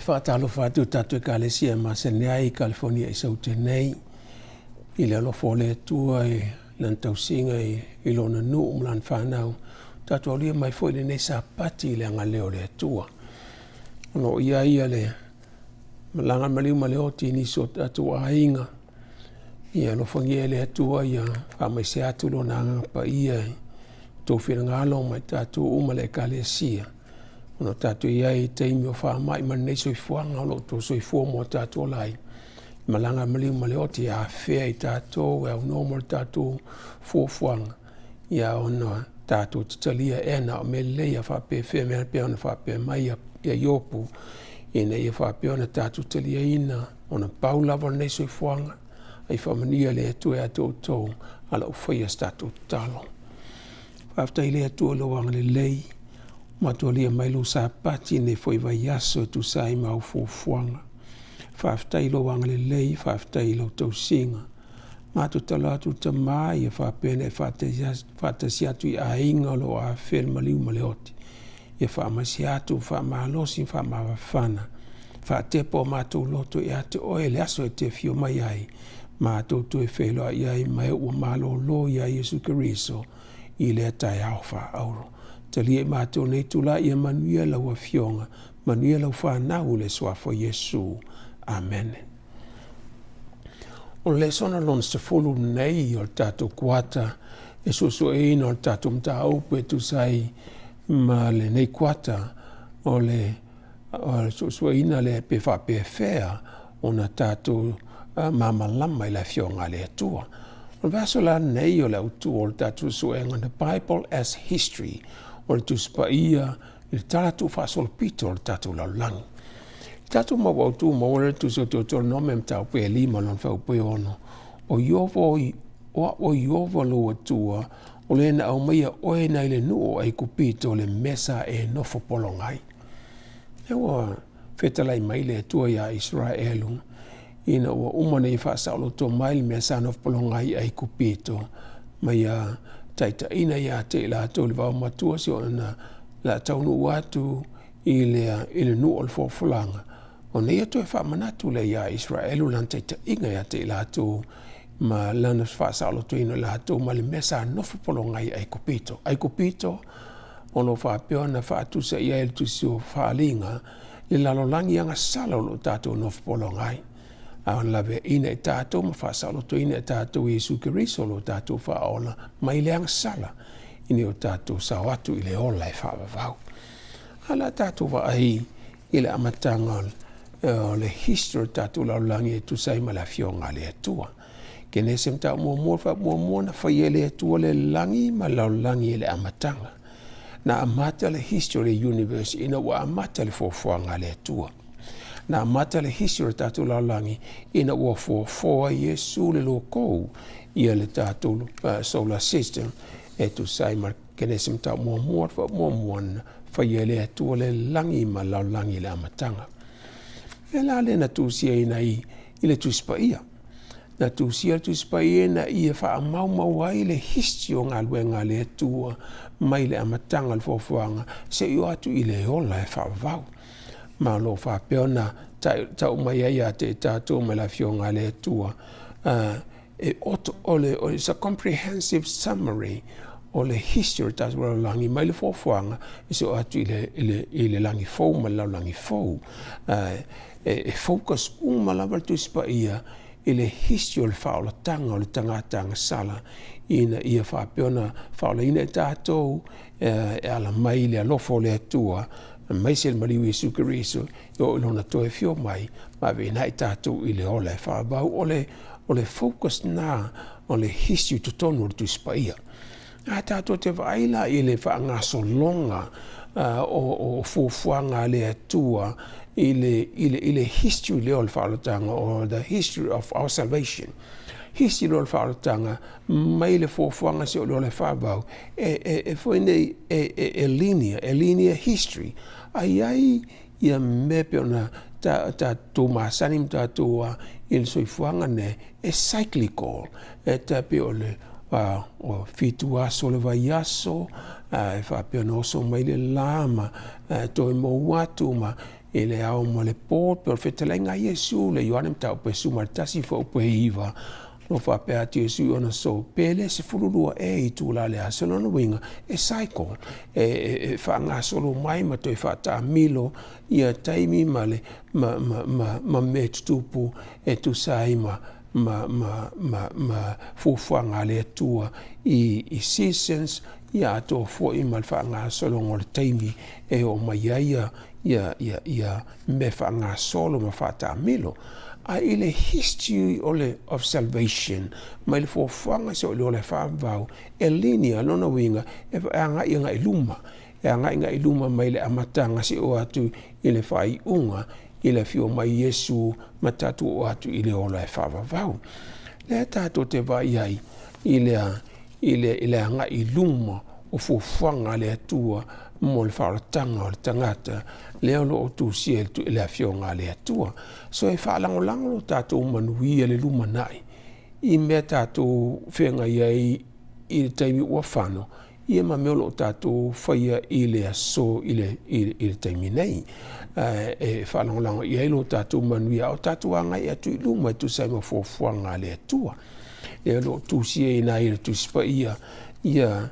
faatalofa atu tatou Ekalesia e masani ai i Kalifonia i Saute nei, i le alofa o le Atua i Lana tausiga i Lona nuu ma Lana fanau, tatou aulia mai foi lenei Sapati i le agalelei o le Atua. O lo o i ai ia le malaga maliu ma le oti i nisi o tatou aiga, ia alofagia e le Atua ia faamaise atu Lona Agaga Paia i outou finagalo ma i tatou uma le Ekalesia. Ona o tatou i ai i taimi o faamai ma lenei soifuaga o lo o outou soifua ma o tatou ola ai. Malaga maliu ma le oti e afea i tatou e aunoa mo le tatou fuafuaga, ia ona tatou te talia ea na o mea lelei a faapefea mea pei ona faapea mai ia Iopu, ina ia faapea ona tatou taliaina ona pau lava o lenei soifuaga, ai faamanuia le Atua ia te outou a o le i faia se tatou tatalo. Faafetai i le Atua i lou agalelei, ua matou alia mai lou Sapati i lenei foi vaiaso e tusa ai ma au fuafuaga. Faafetai i lou agalelei, faafetai i lau tausiga. Matou tatalo atu le Tama ia faapea ona e faatasi atu i aiga o lo o afea le maliu ma le oti. Ia faamaise atu, faamalosi, faamavafana, faatepa o matou loto ia te oe i le aso e te afio mai ai, matou toe feiloai ai ma e ua malolo iā Iesu Keriso i lea taeao faaauro. Talia i matou nei itula ia manuia lau Afioga, manuia lau fanau i le Suafa o Iesu. Amene. O le lesona lona 10 lenei o le tatou kuata e suesueina o le tatou mataupu e tusa ai ma lenei kuata o le suesueina lea pe faapefea ona tatou malamalama i le Afioga a le Atua. O le vaiaso la lenei o le autu o le tatou suesuega The Bible as History, o le Tusi Paia i le tala tuufaasolopito o le tatou lalolagi. I tatou mau autu maua le tusi o Deuteronome mataupu e 5 lona fuaiupu e 6, o Ieova o au o Ieova lou Atua, o le na aumaia oe nai le nuu o Aikupito le mea sa e nofo pologa ai. E ua fetalai mai le Atua iā Isaraelu, ina ua uma ona ia faasaoloto mai le mea sa nofo pologa ai i Aikupito, ma ia taitaiina ia te i latou i le vaomatua seia oo ina la taunuu atu i le nuu o le folafolaga. Ona ia toe faamanatu lea iā Isaraelu lana taitaiga ia te i latou ma lana faasaolotoina o latou mai le mea sa nofo pologa ai i Aikupito. Aikupito o lo o faapea ona faatusa i ai le tusi o Faaaliga le lalolagi agasala o lo o tatou nofo pologa ai. A ona laveaiina e tatou ma faasaolotoina e tatou Iesu Keriso lo tatou faaola mai le agasala ina ia o tatou sao atu i le ola e faavavau. A o le a tatou vaai i le amataga o le history o le tatou lalolagi e tusa ai ma le Afioga a le Atua. Kenese mataupu muamua, fuaiupu muamua na faia e le Atua le lagi ma le lalolagi i le amataga. Na amata le history o le universe ina ua amata le fuafuaga a le Atua. Na amata le history o le tatou lalolagi ina ua fuafua Iesu le lokou ia le tatou solar system e tusa ai ma le Kenese mataupu muamua, fuaiupu muamua na faia e le Atua le lagi ma le lalolagi i le amataga. E la lea na tusiaina i le Tusi Paia. Na tusia le Tusi Paia ina ia faamaumau ai le history o galuega a le Atua mai le amataga o le fuafuaga seia oo atu i le ola e faavavau. Ma o lo o faapea ona tau mai ai ia te i tatou mai le Afioga a le Atua, e oto, o le, it's a comprehensive summary o le history o le tatou lalolagi mai le fuafuaga e seia oo atu i le lagi fou ma le lalolagi fou. E focus uma lava le Tusi Paia i le history o le faaolataga o le tagata agasala ina ia faapea ona faaolaina e tatou e ala mai i le alofa o le Atua aemaise le maliu Iesu Keriso e oo i lona toe afio mai ma aveina ai tatou i le ola e faavavau. O le focus lena o le history i totonu o le Tusi Paia. A tatou te vaai la i le faagasologa o fuafuaga a le Atua i le history lea o le faaolataga, or the history of our salvation, history lea o le faaolataga mai le fuafuaga seia oo i le ola e faavavau, e foi nei e linear, e linear history. A i ai ia mea pei ona tatou masani ma tatou i le soifuaga nei, e cyclical, e tai pei o le 7 aso o le vaiaso, e faapea ona oso mai le la ma toe mou atu ma i le ao ma le po, pei o le fetalaiga a Iesu le Ioane Mataupu e 11 fuaiupu e 9, o faapea atu Iesu i ona soo, pe le 12 ea itula o le aso. Lona uiga, e cycle, e faagasolo mai ma toe faataamilo ia taimi ma le ma mea e tutupu e tusa ai ma fuafuaga a le Atua i seasons, ia atoa foi ma le faagasologa o le taimi e oo mai ai ia mea faagasolo ma faataamilo. Ae i le history o le of salvation, mai le fuafuaga seia oo i le ola e faavavau, e linear, lona uiga e agai agai i luma, e agai agai i luma mai le amataga seia oo atu i le faaiuga i le afio mai Iesu ma tatou oo atu i le ola e faavavau. Lea tatou te vaai ai i le agai i luma o fuafuaga a le Atua mo le faaolataga o le tagata, lea o lo o tusia i le afioga a le Atua. So e faalagolago lo tatou manuia i le lumanai i mea tatou feagai ai i le taimi ua fano, ia ma mea o lo o tatou faia i le aso i le taimi nei. E faalagolago i ai lo tatou manuia, a o tatou agai atu i luma e tusa ai ma fuafuaga a le Atua. Lea o lo o tusia i ina i le Tusi Paia ia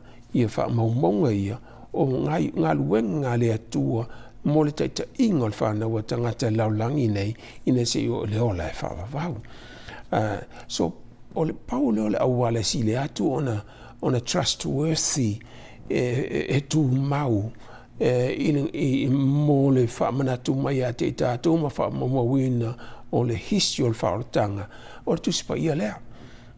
faamaumauga ia o galuega a le Atua mo le taitaiga o le fanau a tagata i le lalolagi nei, ina se i oo i le ola e faavavau. So, o le pau lea o le auala e sili atu ona trustworthy, e tumau mo le faamanatu mai ia te i tatou ma faamaumauina o le history o le faaolataga o le Tusi Paia lea.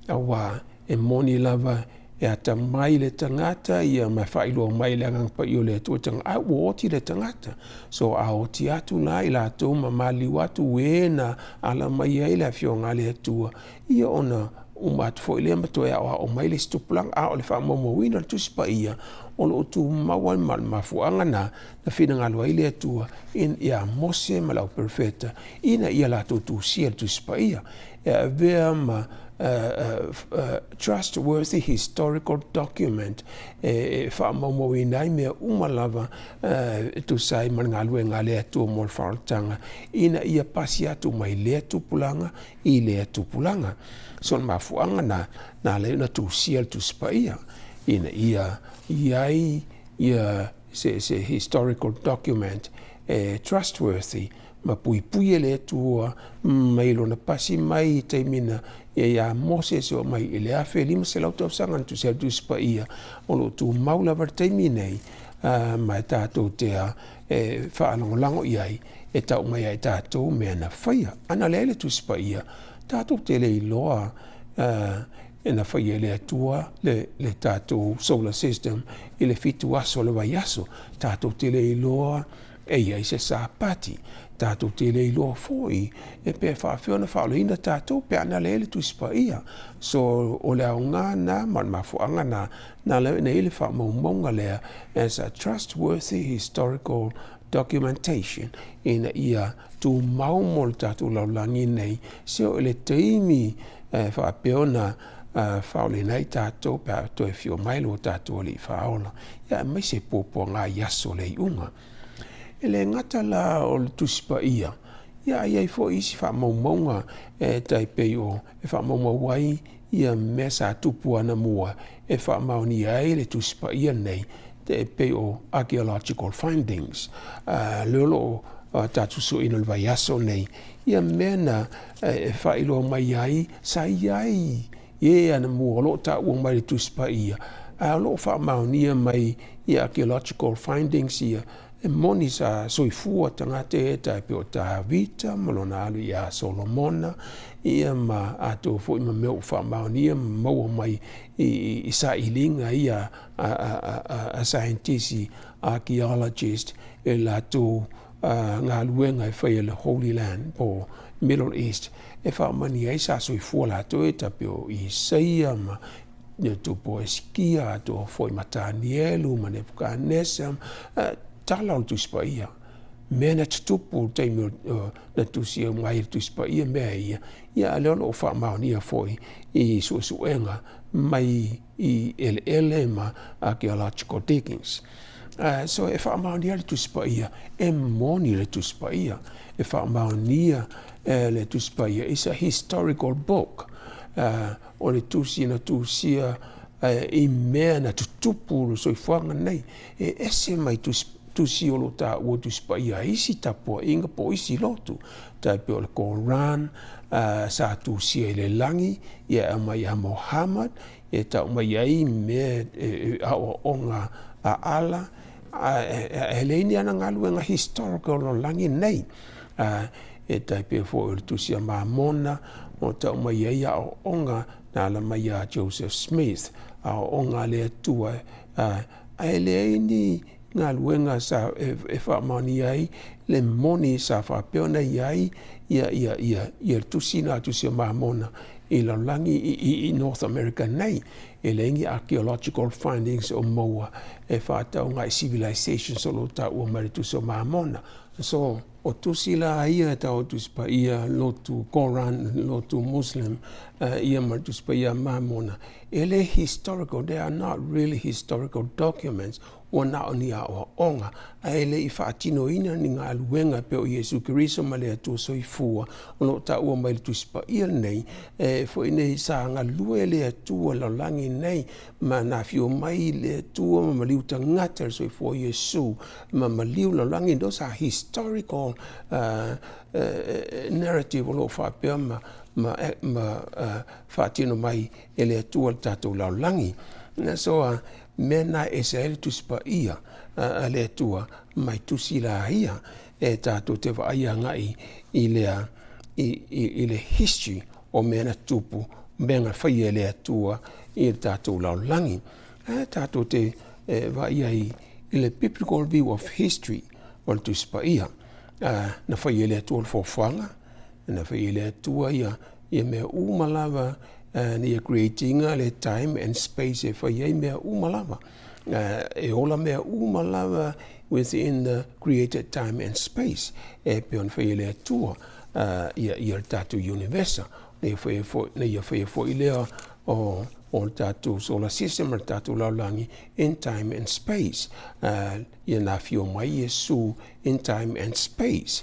Aua e moni lava e atamai le tagata ia ma faailoa mai le Agaga Paia o le Atua tagata, a ua oti le tagata. So a oti atu la i latou ma maliu atu e na ala mai ai le afioga a le Atua, ia ona uma atu foi lea ma toe aoao mai le isi tupulaga. A o le faamaumauina o le Tusi Paia o lo o tumau ai ma le mafuaaga na finagalo ai le Atua ia Mose ma le au perofeta ina ia latou tusia le Tusi Paia e avea ma trustworthy historical document e faamaumauina ai mea uma lava e tusa ai ma le galuega a le Atua mo le faaolataga ina ia pasi atu mai lea tupulaga i lea tupulaga. So o le mafuaaga na ala ai ona tusia le Tusi Paia ina ia i ai ia se historical document e trustworthy ma puipui e le Atua mai lona pasi mai i taimi na ia Mose seia oo mai i le 1500 tausaga na tusia ai le Tusi Paia, o lo o tumau lava le taimi nei, ma e tatou te e faalagolago i ai e tau mai ai tatou mea na faia. Ana leai le Tusi Paia, tatou te le iloa e na faia e le Atua le tatou solar system i le 7 aso o le vaiaso. Tatou te le iloa e i ai se Sapati. Tatou te le iloa foi e pe faafefea ona faaolaina tatou pe ana leai le Tusi Paia. So o le aoga na ma le mafuaaga na na ala ai ona i ai le faamaumauga lea as a trustworthy historical documentation ina ia tumau mo le tatou lalolagi nei seia oo i le taimi e faapea ona faaolaina ai tatou pe a toe afio mai lo tatou Alii Faaola, ia aemaise puapuaga i aso o le iuga. E le gata la o le Tusi Paia, ia ae i ai foi isi faamaumauga e tai pei o e faamaumau ai ia mea sa tupu anamua e faamaonia ai le Tusi Paia lenei, e pei o archaeological findings. Lea o lo o tatou sueina i le vaiaso nei, ia mea na e faailoa mai ai sa i ai e anamua o lo o taua mai le Tusi Paia, ae o lo o faamaonia mai i archaeological findings ia, e moni sa soifua tagata ia tai pei o Tavita ma lona alu ia Solomona, ia ma atoa foi ma mea ua faamaonia ma maua mai i sailiga ia a saienitisi, archaeologist, e latou galuega e faia i le Holy Land po Middle East e faamania ai sa soifua latou e tai pei o Isaia ma le tupu o Esikia, atoa foi ma Tanielu ma Nepukanesa, tala o le Tusi Paia. Mea na tutupu i le taimi na tusia mai le Tusi Paia mea ia, ia a lea o lo o faamaonia foi i suesuega mai i eleele ma archaeological diggings. So e faamaonia le Tusi Paia, e moni le Tusi Paia. E faamaonia le Tusi Paia, it's a historical book. O le tusi na tusia i mea na tutupu i le soifuaga nei. E ese mai tusi, tusi o lo o taua Tusi Paia a isi tapuaiga po o isi lotu, tai pei o le Koran, sa tusia i le lagi, ia e aumai ia Muhammad, e tau mai ai mea e aoaoga a Allah, ae leai ni ana galuega historical o le lagi nei. E tai pei foi o le tusi a Mamona, o tau mai ai aoaoga na ala mai ia Joseph Smith, aoaoga a le Atua, ae leai ni galuega sa e faamaonia ai le moni sa faapea ona i ai ia ia ia ia le tusi na tusi o Mamona i lalolagi i North America nei. E leai ni archaeological findings o maua e faatauga i civilizations o lo o taua mai le tusi o Mamona. So, o tusi la ia e tau o Tusi Paia, lotu Koran, lotu Muslim, ia ma le Tusi Paia Mamona, e le historical, they are not really historical documents, ua na o ni aoaoga, ae le i faatinoina ni galuega e pei o Iesu Keriso ma le Atua Soifua o lo o taua mai le Tusi Paia lenei, e foi nei sa galue le Atua lalolagi nei, ma na afio mai le Atua ma maliu tagata le soifua o Iesu ma maliu lalolagi, those are historical narrative o lo o faapea ma ma ma faatino mai e le Atua le tatou lalolagi. So, mea na e ese ai le Tusi Paia a le Atua mai tusi la ia e tatou te vaai agai i lea i le history o mea na tupu, mea na faia e le Atua i le tatou lalolagi. Ae tatou te vaai ai i le biblical view of history o le Tusi Paia. Na faia e le Atua le foafoaga, na faia e le Atua ia ia mea uma lava, na ia create ina le time and space e fai ai mea uma lava. E ola mea uma lava within the created time and space e pei ona fai e le Atua ia ia le tatou universe. Na ia faia foi, na ia faia foi lea o o le tatou solar system ma le tatou lalolagi in time and space. Ia na afio mai Iesu in time and space.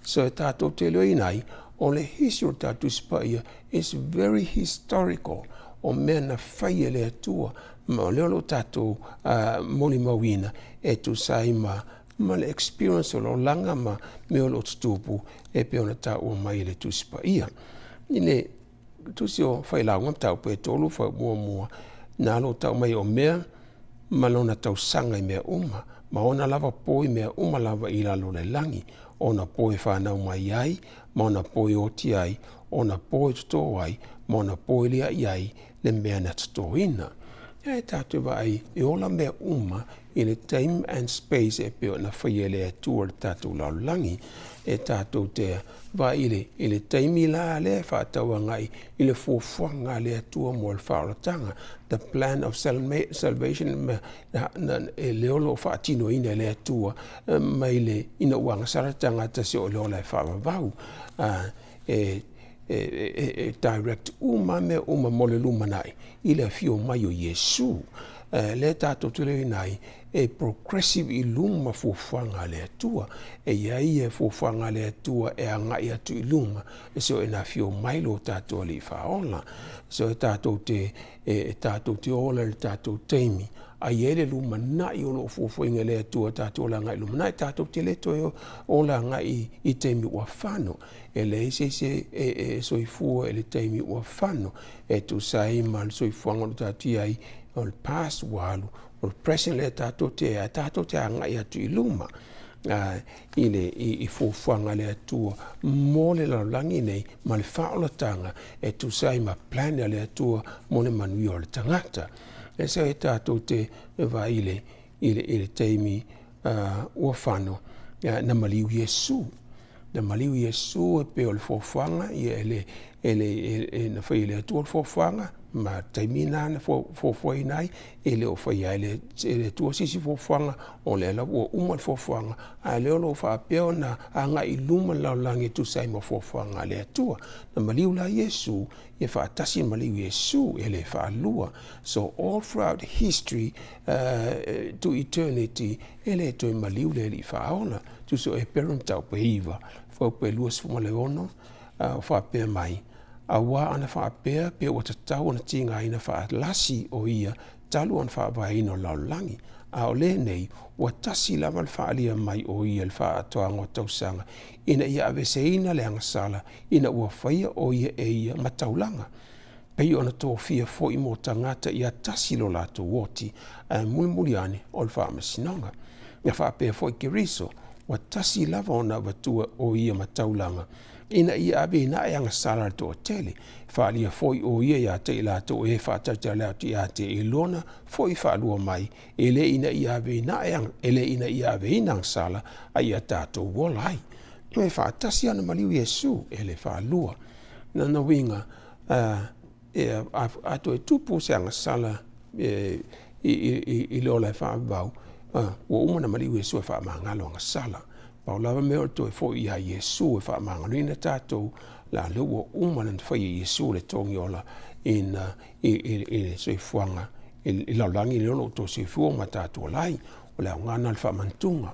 So e tatou te iloaina ai, o le history o le tatou Tusi Paia is very historical, o mea na fai e le Atua, ma o lea o lo o tatou molimauina e tusa ai ma ma le experience o le olaga ma mea o lo o tutupu e pei ona taua mai e le Tusi Paia. I le Tusi o Failauga mataupu e 3 muamua, na lo tau mai o mea ma lona tausaga i mea uma, ma ona lava po i mea uma lava i lalo o le lagi, ona po e fanau mai ai, ma ona po e oti ai, ona po e totō ai, ma ona po e liaʻi ai le mea na totōina. E tatou vaai e ola mea uma i le time and space e pei ona faia e le Atua le tatou lalolagi. E tatou te vaai i le, i le taimi la lea e faatauagai i le fuafuaga a le Atua mo le faaolataga, the plan of salvation, e lea o lo o faatinoina e le Atua mai le ina ua agasala le tagata se o le ola e faavavau. E, e, e, e direct uma mea uma mo le lumanai i le afio mai o Iesu. Lea tatou te iloaina ai e progressive i luma fuafuaga a le Atua. E i ai e fuafuaga a le Atua e agai atu i luma, e so e na afio mai lo tatou Alii Faaola. So e tatou te, e tatou te ola i le tatou taimi, a i ai le lumanai o lo o fuafuaina e le Atua tatou ola agai i lumanai, tatou te le toe ola agai i taimi ua fano. E leai se isi e soifua i le taimi ua fano e tusa ai ma le soifuaga o lo o tatou i ai, o le past ua alu, o le present lea tatou te ai, tatou te agai atu i luma i le i fuafuaga a le Atua mo le lalolagi nei ma le faaolataga e tusa ai ma plan a le Atua mo le manuia o le tagata. E se e tatou te vaai i le i le i le taimi ua fano na maliu Iesu. Na maliu Iesu e pei o le fuafuaga ia e le e le e na fai e le Atua le fuafuaga. Ma taimi lena na fuafuaina ai, e le o faia ai e le Atua se isi fuafuaga, o lea lava ua uma le fuafuaga, a o lea o lo o faapea ona agai i luma le lalolagi e tusa ai ma fuafuaga a le Atua. Na maliu la Iesu, ia faatasi maliu Iesu, e le faalua. So all throughout history to eternity, e le toe maliu le Alii Faaola. Tusa o Eperu mataupu e 9, fuaiupu e 26, o faapea mai, Auā ana faapea pe ua tatau ona tigaina faalasi o ia talu ona faavaeina o le lalolagi, a o lenei, ua tasi lava le faaalia mai o ia i le faaatoaga o tausaga, ina ia aveeseina le agasala ina ua faia o ia e ia ma taulaga, pei ona tofia foi mo tagata ia tasi lo latou oti, ae mulimuli ane o le faamasinoga. Na faapea foi Keriso, ua tasi lava ona avatua o ia ma taulaga, ina ia aveina ae agasala a le toatele. Faaalia foi o ia ia te i latou e faatalitali atu ia te i lona foi faalua mai, e le ina ia aveina ae, e le ina ia aveina agasala, a ia tatou ola ai. E faatasi ana maliu Iesu, e le faalua. Lona uiga, a toe tupu se agasala i le ola e faavavau, ua uma ona maliu Iesu e faamagalo agasala. Pau lava mea o le toe foi iā Iesu e faamagaloina tatou, la lea ua uma ona faia e Iesu le togi ola ina i le soifuaga i le lalolagi lea o lo o outou soifua ma tatou ola ai. O le aoga lena o le faamanatuga,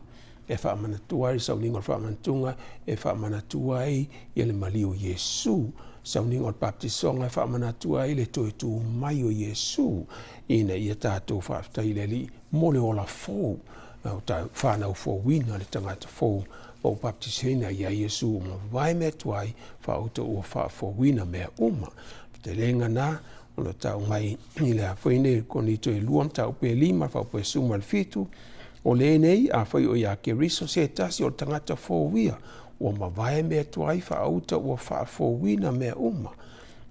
e faamanatua ai le sauniga o le faamanatuga, e faamanatua ai le maliu o Iesu. Sauniga o le papatisoga e faamanatua ai le toe tu mai o Iesu ina ia tatou faafetai i le Alii mo le ola fou, ua fanau fouina le tagata fou ua baptisaina ia Iesu ua mavae mea tuai, faauta ua faafouina mea uma. Fetelega na, o lo tau mai i le afoi nei Korinito e 2 mataupu e 5, fuaiupu e 17, o lenei, afai o ia Keriso se tasi o le tagata fou ia, ua mavae mea tuai, faauta ua faafouina mea uma.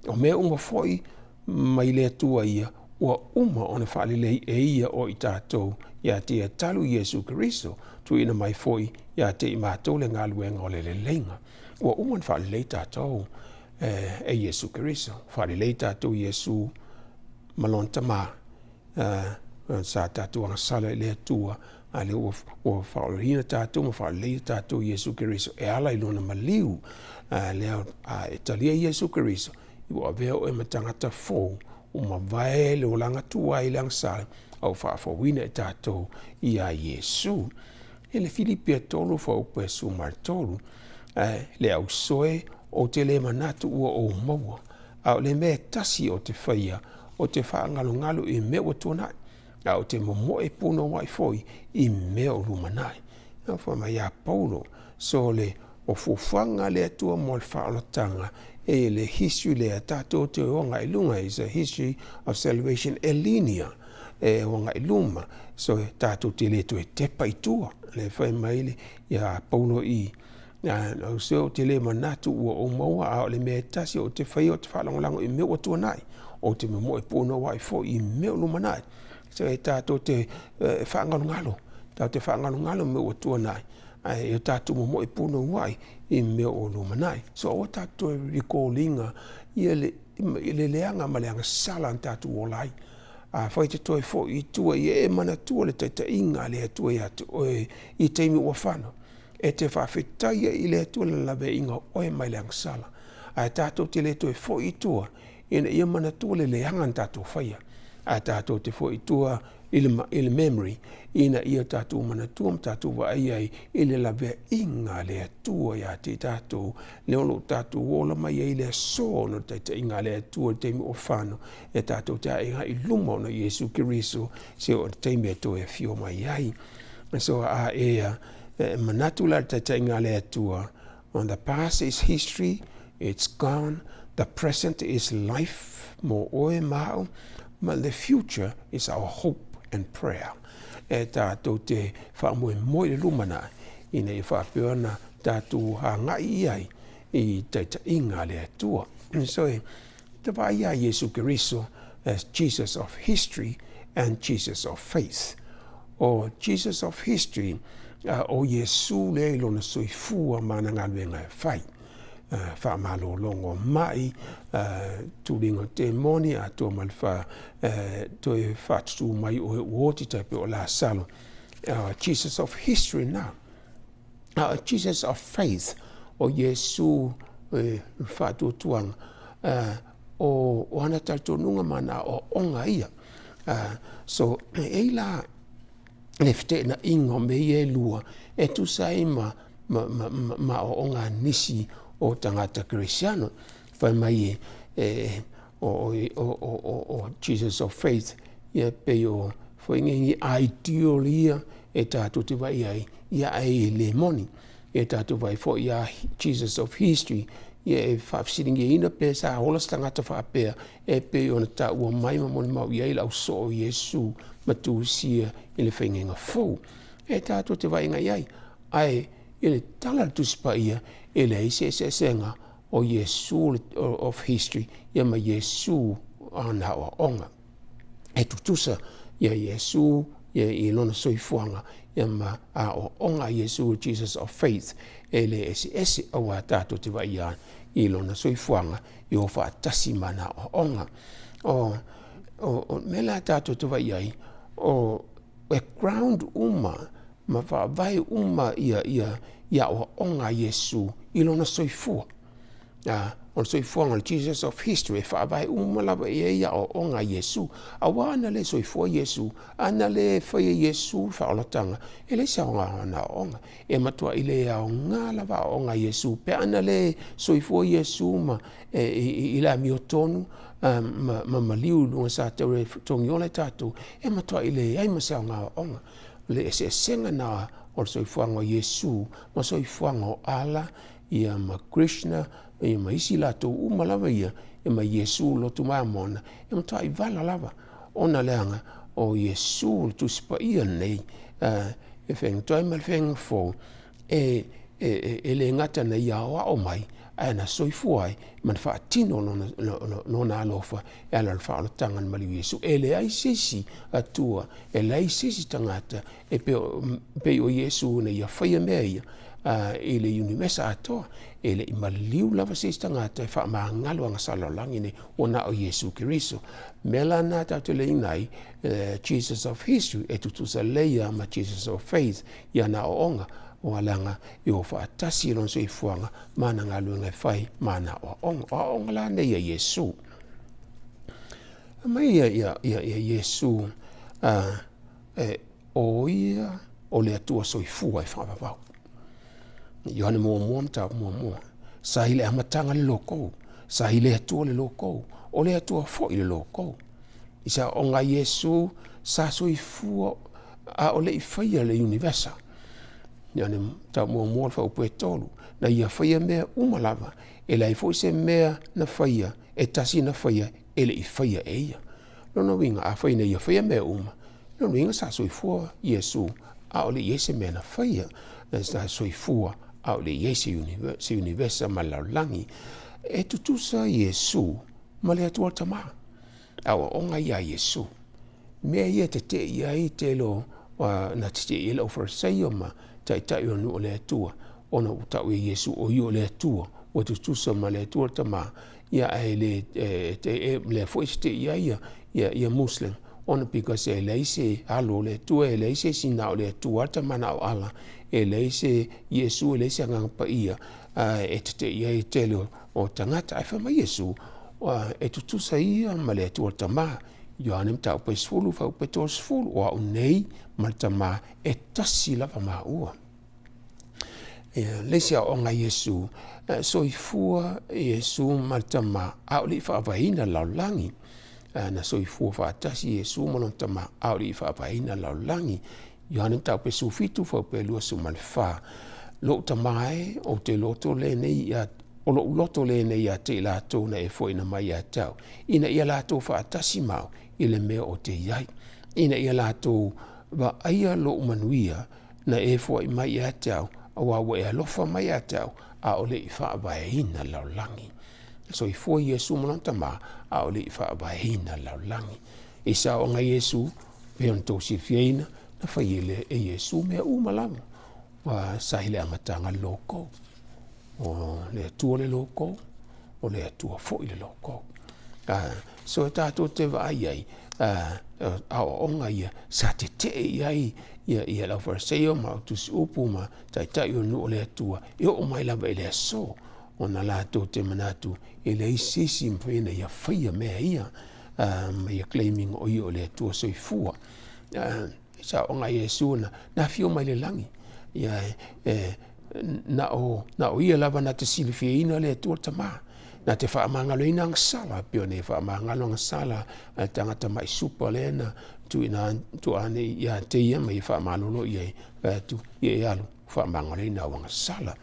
O mea uma foi mai le Atua ia, ua uma ona faalelei e ia o i tatou ia te ia talu Iesu Keriso, tuuina mai foi ia te i matou le galuega o le leleiga. Ua uma ona faalelei tatou e Iesu Keriso. Faalelei tatou Iesu ma lona Tama, sa tatou agasala i le Atua, a lea ua faaolaina tatou ma faaleleia tatou Iesu Keriso e ala i lona maliu. Lea e talia Iesu Keriso, ua avea oe ma tagata fou, ua mavae le olaga tuai i le agasala, a ua faafouina e tatou iā Iesu. E le Filipia 3 fuaiupu e 13, le ausoe ou te le manatu ua ou maua, a o le mea e tasi ou te faia, ou te faagalogalo i mea ua tuanai, a ou te momoe punouai foi i mea o lumanai. Na fai mai ia Paulo, so le o fuafuaga a le Atua mo le faaolataga e le history lea tatou te o agai i luga, is a history of salvation e linear, e o agai i luma, so tatou te le toe tepa i tua. Le fai mai le ia Paulo i so ou te le manatu ua ou maua, a o le mea e tasi ou te faia, ou te faalagolago i mea ua tuanai, ou te momoe punouai foi i mea o lumanai. So e tatou te faagalogalo, tatou te faagalogalo mea ua tuanai, ae ia tatou momoe punouai i mea o lumanai. So aua tatou toe recall ina ia le leaga ma le agasala na tatou ola ai. Afai te toe foi i tua ia e manatua le taitaiga a le Atua ia te oe i taimi ua fano, e te faafetai ai i le Atua le laveaiga o oe mai le agasala. Ae tatou te le toe foi i tua ina ia manatua le leaga na tatou faia, ae tatou te foi i tua i le memory ina ia tatou manatua ma tatou vaai ai i le laveaiga a le Atua ia te i tatou, lea o lo o tatou ola mai ai i le aso ona o le taitaiga a le Atua i le taimi ua fano, e tatou te ae i luma ona Iesu Keriso se o le taimi e toe afio mai ai. So a e manatu la le taitaiga a le Atua, on the past is history, it's gone, the present is life mo oe ma au, but the future is our hope and prayer. E tātou te faamoemoe i le lumanai, ina ia faapea ona tātou hāngai i ai i taitaiga a le Atua. So e te vaai iā Iesu Keriso as Jesus of history and Jesus of faith. O Jesus of history, o Iesu lea i lona soifua ma ana galuega e fai. Faamalologa o mai, tuliga o temoni, atoa ma le toe faatutū mai o e ua oti tai pei o Lasalo. Jesus of history na. A o Jesus of faith, o Iesu e faatuatuaga, o ana talitonuga ma ana aoaoga ia. So, e i ai la le feteenaiga o mea ia e lua e tusa ai ma aoaoga a nisi o tagata kerisiano. Fai mai e o Jesus of faith, ia pei o foi nei ni ideal ia e tatou te vaai ai, ia ae e le moni. E tatou vaai foi ia Jesus of history, ia e faafesiligiaina pe sa ola se tagata faapea e pei ona taua mai ma molimau i ai le ausoo o Iesu ma tusia i le faigaiga fou. E tatou te vaaiga i ai, ae i le tala a le Tusi Paia, e leai se eseesega o Iesu of history ia ma Iesu ana aoaoga. E tutusa ia Iesu ia i lona soifuaga ia ma aoaoga a Iesu, Jesus of faith, e le eseese auā tatou te vaai ai i lona soifuaga i o faatasi ma ana aoaoga. O, o, o mea la tatou te vaai ai, o e ground uma ma faavae uma ia, ia, ia aoaoga a Iesu i lona soifua. O le soifuaga o le Jesus of history e faavae uma lava i ai aoaoga a Iesu. Auā ana le soifua Iesu, ana le faia Iesu le faaolataga, e leai se aoga o ana aoaoga. E matuai le aoga lava aoaoga a Iesu pe ana le soifua Iesu ma e, i, i le amiotonu ma maliu i luga sa tau e togiola e tatou, e matuai leai ma se aoga aoaoga. O le eseesega na o le soifuaga o Iesu ma soifuaga o Allah, ia ma Krishna, ia ma isi latou uma lava ia, ia ma Iesu lotu mamona, e matuai vala lava. Ona leaga o Iesu le Tusi Paia lenei, e fegatoe ma le fegafou, e, e, e le gata na ia aoao mai, ae na soifua ai ma na faatino lona, lona alofa e ala le faaolataga na maliu Iesu. E leai se isi Atua, e leai se isi tagata e pei o Iesu na ia faia mea ia i le univesa atoa. E le i maliu lava se isi tagata e faamagalo agasala lalolagi nei, ua na o Iesu Keriso. Mea la na tatou te leina ai, Jesus of history e tutusa lelei lava ma Jesus of faith i ana aoaoga, o alaga e o faatasi i lona soifuaga ma ana galuega e fai ma ana aoaoga. O aoaoga la nei a Iesu. Aumai ia, ia, ia, ia Iesu, e, o ia o le Atua soifua e faavavau. Ioane muamua mataupu muamua. Sa i le amataga le lokou, sa i le Atua le lokou, o le Atua foi le lokou. I sa aoga a Iesu, sa soifua a o le i faia le univesa. Ioane mataupu muamua le faaupu e tolu. Na ia faia mea uma lava, e leai foi se mea na faia, e tasi na faia e le i faia e ia. Lona uiga, afai na ia faia mea uma, lona uiga sa soifua Iesu, a o le i ai se mea na faia, sa soifua a o le i ai se univesa ma le lalolagi. E tutusa Iesu ma le Atua le Tama. Aoaoga ia a Iesu. Mea ia e teteʻi ai tele o na teteʻi ai le aufarisaio ma taitai o nuu o le Atua, ona ua tau e Iesu o ia o le Atua, ua tutusa ma le Atua le Tama, ia ae le e, lea foi teteʻi ai ia, ia, ia Muslim, ona because e leai se alo o le Atua, e leai se isi na o le Atua le Tama na o Allah, e leai se Iesu, e leai se Agaga Paia, e teteʻi ai tele o tagata. Ae fai mai Iesu, e tutusa ia ma le Atua le Tama. Ioane mataupu e 10, faaupu e 30, o au nei ma le Tama e tasi lava maua. Ia, le isi aoaoga a Iesu, soifua Iesu ma le Tama, a o le i faavaeina le lalolagi. Na soifua faatasi Iesu ma lona Tama, a o le i faavaeina le lalolagi. Ioane mataupu e 17, faaupu e 24. Lou Tama e, ou te loto lenei ia o lou loto lenei ia te i latou na e foaina mai ia te au, ina ia latou faatasi ma au i le mea o te i ai, ina ia latou vaaia lou manuia na e foai mai ia te au, auā ua e alofa mai ia te au, a o le i faavaeina le lalolagi. Soifua Iesu ma lona Tama, a o le i faavaeina le lalolagi. I saoaga Iesu, pei ona tou silfiaina, na fai e le e Iesu mea uma lava, ua sa i le amataga le lokou. O le Atua le loko, o le Atua foi le loko. So e tātou te vaai ai, aoaoga ia sa tetee i ai ia le aufaifaariseio ma tusi upu ma taitai o nuu o le Atua e oo mai lava i le aso ona latou te manatu e leai se isi e mafai ona ia faia mea ia ma ia claim ina o ia o le Atua soifua. Sa aoga Iesu na afio mai le lagi. Ia e na o ia lava na te silifiaina le Atua Tama. Na te faamagaloina agasala, pei ona ia faamagalo agasala a le tagata mai supa lea na tuuina ane ia te ia ma ia faamalolo i ai, fai atu, ia e alu, faamagaloina au agasala.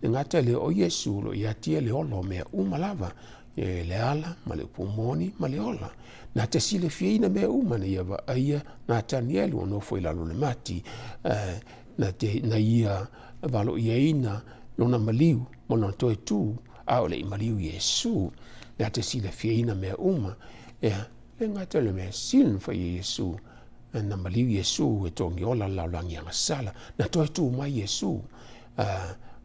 E gata i lea, o Iesu o lo o ia te ia le ola o mea uma lava, e le ala ma le upu moni ma le ola. Na te silafiaina mea uma na ia vaaia Natanielu o nofo i lalo o le mati, na, te, na ia valoiaina lona maliu ma lona toe tu, a o le i maliu Iesu. Na te silafiaina mea uma. Ea, le gata le mea sili na fai e Iesu, na maliu Iesu e togi ola le lalolagi agasala. Na toe tu mai Iesu.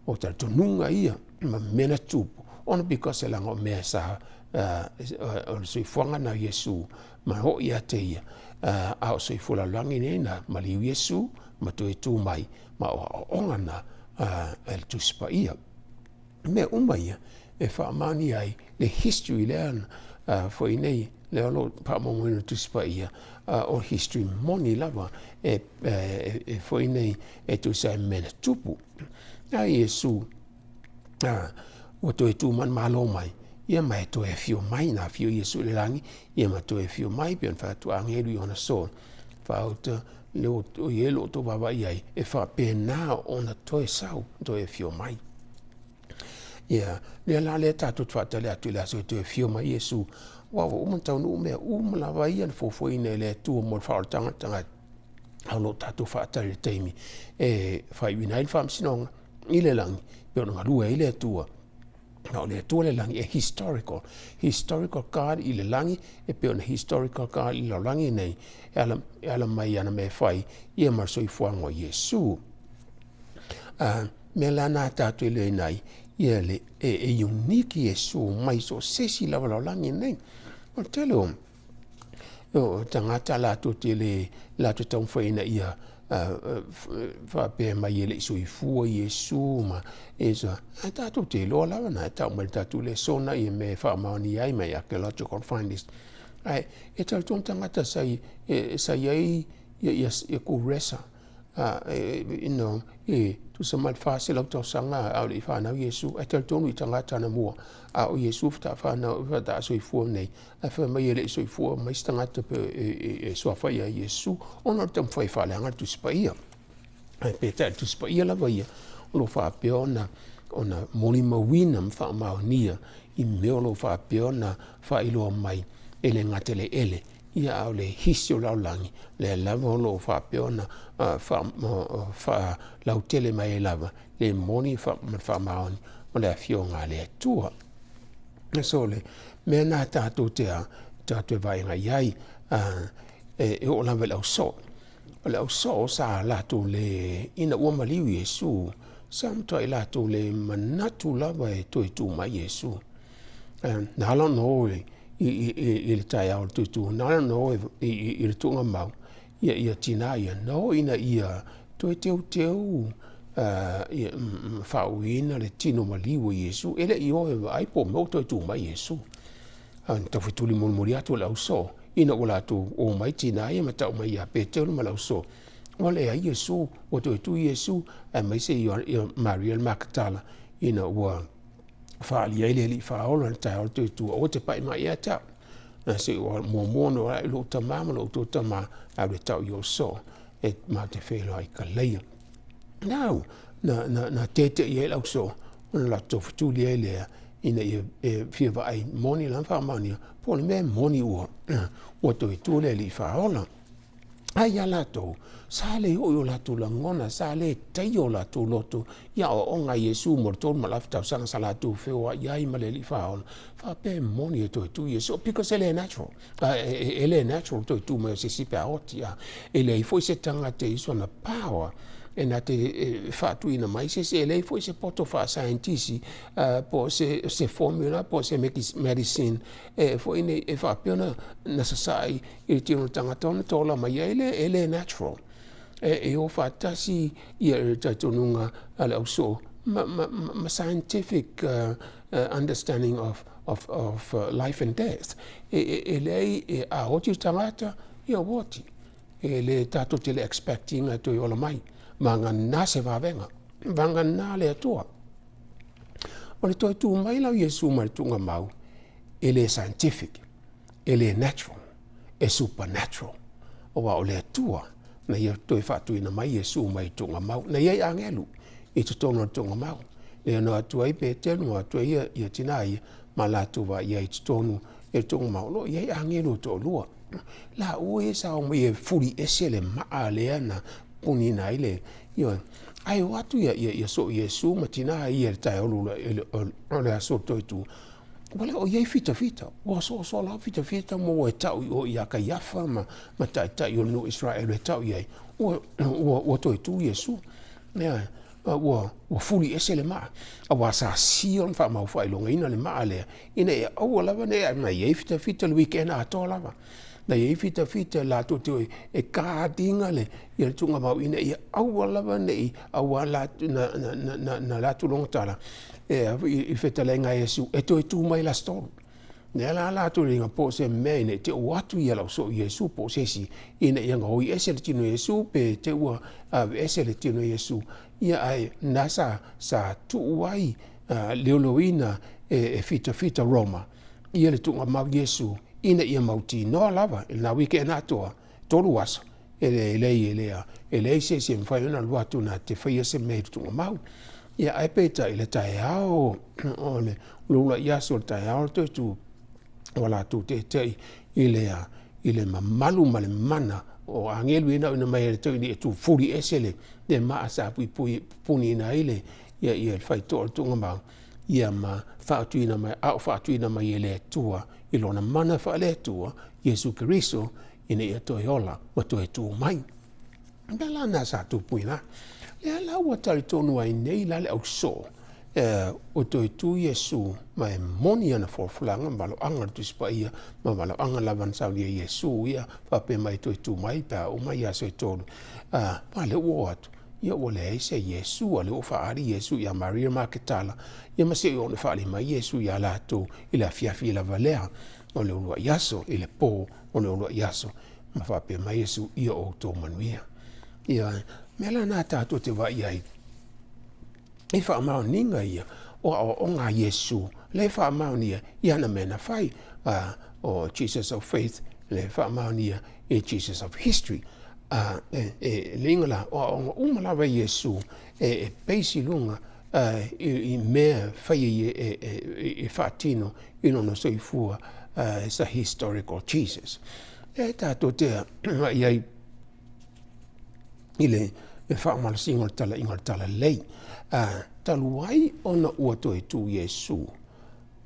O talitonuga ia ma mea na tupu, ona because e laga o mea sa o le soifuaga na o Iesu ma oo ia te ia, a o soifua lalolagi nei na maliu Iesu ma toe tu mai ma o aoaoga na a le Tusi Paia. Mea uma ia e faamaonia ai le history lea foi nei lea o lo o faamaumauina i le Tusi Paia, o history moni lava e foi nei e tusa ai ma mea na tupu. A Iesu ua toe tu manumalo mai, ia ma e toe afio mai, na afio Iesu i le lagi, ia ma toe afio mai, pei ona fai atu agelu i ona soa, faauta le o i ai lo outou vaavaai ai, e faapena ona toe sau, toe afio mai. Ia, lea la lea tatou te faatali atu i le aso e toe afio mai Iesu, aua ua uma ona taunuu mea uma lava ia na fuafuaina e le Atua mo le faaolataga o le tagata, a o lo o tatou faatali i le taimi e faaiuina ai le faamasinoga i le lagi, pei ona galue ai le Atua. Na o le Atua le lagi e historical, historical God i le lagi, e pei ona historical God i le lalolagi nei, e ala, e ala mai i ana mea e fai, ia ma le soifuaga o Iesu. Mea la na tatou e iloaina ai, ia le, e, e unique Iesu mai so o se isi lava lalolagi nei. O le tele o, o tagata latou te le, latou taumafai ina ia faapea mai e le i soifua Iesu ma e sa, ae tatou te iloa lava na e tau mai le tatou lesona ia mea e faamaonia ai mai archaeological findings. Ae e talitonu tagata sa i, e, sa i ai ia, ia, ia Kuresa you know, e tusa ma le 400 tausaga a o le i fanau Iesu, ae talitonu i tagata anamua, a o Iesu faatoa fanau, faatoa soifua nei, ae fai mai e le i soifua mai se tagata pe e suafa ia Iesu, ona o le taumafai e faaleaga le Tusi Paia. Ae peitai o le Tusi Paia lava ia, o lo o faapea ona ona molimauina ma faamaonia i mea o lo o faapea ona faailoa mai e le gata i le ele, Ia, a o le hisi o le lalolagi, lea lava o lo o faapea ona faalautele mai ai lava le moni ma le faamaoni o le Afioga a le Atua. So, le mea lena tatou te a, tatou e vaaiga i ai, e oo lava i le ausoo. O le ausoo sa latou le, ina ua maliu Iesu, sa matuai latou le manatu lava e toe tu mai Iesu. Na ala ona o i i le taeao o le tutu, na ala ona o i le tuugamau, ia, ia tinā ia, na o ina ia toe teuteu ia, faauiina le tino maliu o Iesu. E le i o e vaai po o mea ua toe tu mai Iesu. A na taufetuli mulimuli atu e le ausoo, ina ua latou o mai tinā ia ma tau mai ia Peteru ma le ausoo, ua leai Iesu, ua toe tu Iesu, aemaise ia Maria le Makatala, ina ua faaalia ai le Alii Faaola i le taeao o le Tautua, aua te pai mai ia te au. Na se ua muamua ona ola i lou tama ma lou tou tama, a o le tau i o soo, e ma te feiloai i kalaia. Nau, na, na, na teteʻi ai le ausoo, ona latou fetuli ai lea, ina ia e fia vaai moni la ma faamaonia, po o le mea e moni ua, ua toe tu le Alii Faaola. Ae iā latou, sa le oo i o latou lagona, sa le taia o latou loto i aoaoga a Iesu mo le 3.5 tausaga sa latou feoai ai ma le Alii Faaola, faapea e moni e toe tu Iesu, because e le natural, e le natural toe tu mai o se isi pe a oti, a e leai foi se tagata e i sona power. e na te faatuina mai se isi, e leai foi se poto faasaienitisi po o se formula po o se medicine e foi nei e faapea ona na sasaa i le tino o le tagata ona tola mai ai lea, e le natural. E o faatasi le talitonuga a le ausoo ma scientific understanding of life and death. E leai, a oti le tagata, ia ua oti. E le tatou te le expect ina e toe ola mai. Vagana se vavega, vagana le Atua. O le toe tu mai la o Iesu mai le tuugamau, e le scientific, e le natural, e supernatural. Aua o le Atua na ia toe faatuina mai Iesu mai le tuugamau, na i ai agelu i totonu o le tuugamau. Lea na o atu ai Petelu, na o atu ai ia tina ia, ma latou vaai ai i totonu i le tuugamau, o lo o i ai agelu e toalua. Laua ia sa omai e fuli ese le maa lea na puniina ai le, ioe. Ae o atu ia soo Iesu ma tina ia i le taeao o le aso o le toe tu, ua le o i ai fitafita, ua soasoa lava fitafita ma ua e tau i o ia Kaiafa ma taitai o le nuu o Isaraelu e tau i ai, ua toe tu Iesu. Ioe. Ua fuli ese le maa, aua sa sia ona faamau faailogaina le maa lea, ina ia aua lava ne i na i ai fitafita le weekend atoa lava. Na i ai fitafita latou te e guard ina le ia le tuugamau ina ia aua lava ne i aua na latou logo tala i fetalaiga a Iesu e toe tu mai le Aso Tolu. Lea la latou le po o se mea ina i te ua atu ia lau soo Iesu po o se isi ina ia gaoi ese le tino o Iesu pe te ua aveese le tino o Iesu. Ia ae na sa tuu ai leoleoina e fitafita Roma ia le tuugamau Iesu ina ia mautinoa lava i lena weekend atoa, 3 aso, e leai e leai se isi e mafai ona alu atu na te faia se mea i le tuugamau. Ia ae peitai i le taeao o le uluai aso o le taeao o le toe tu, ua latou teitei i le mamalu ma le mana o agelu ia na auina mai e le tau ina ia tufuli ese le maa sa puipui puniina ai le ia le faitoa o le tuugamau, ia ma faatuina mai, a o faatuina mai e le Atua i lona mana faale-Atua, Iesu Keriso, ina ia toe ola ma toe tu mai. O mea la na sa tupu i ina. Lea la ua talitonu ai nei la le ausoo, ua toe tu Iesu ma e moni ana folafolaga ma valoaga o le Tusi Paia ma valoaga lava na saunia e Iesu ia faapea mai e toe tu mai pe a uma ia aso e tolu. Ma lea ua oo atu, ia ua leai se Iesu, a lea ua faaali Iesu ia Maria Maketala, ia ma seia oo ina faaali mai Iesu ia latou i le afiafi lava lea o le uluai aso, i le po o le uluai aso, ma faapea mai Iesu, ia outou manuia. Ia, mea la na tatou te vaai ai, i faamaoniga ia o aoaoga a Iesu, lea e faamaonia i ana mea na fai, o Jesus of Faith, lea e faamaonia i Jesus of History. E le iga la, o aoaoga uma lava a Iesu e base i luga i mea fai e faatino i lona soifua, sa historical Jesus. E tatou te vaai ai i le faamalosiga o le talaiga o le talalelei. Talu ai ona ua toe tu Iesu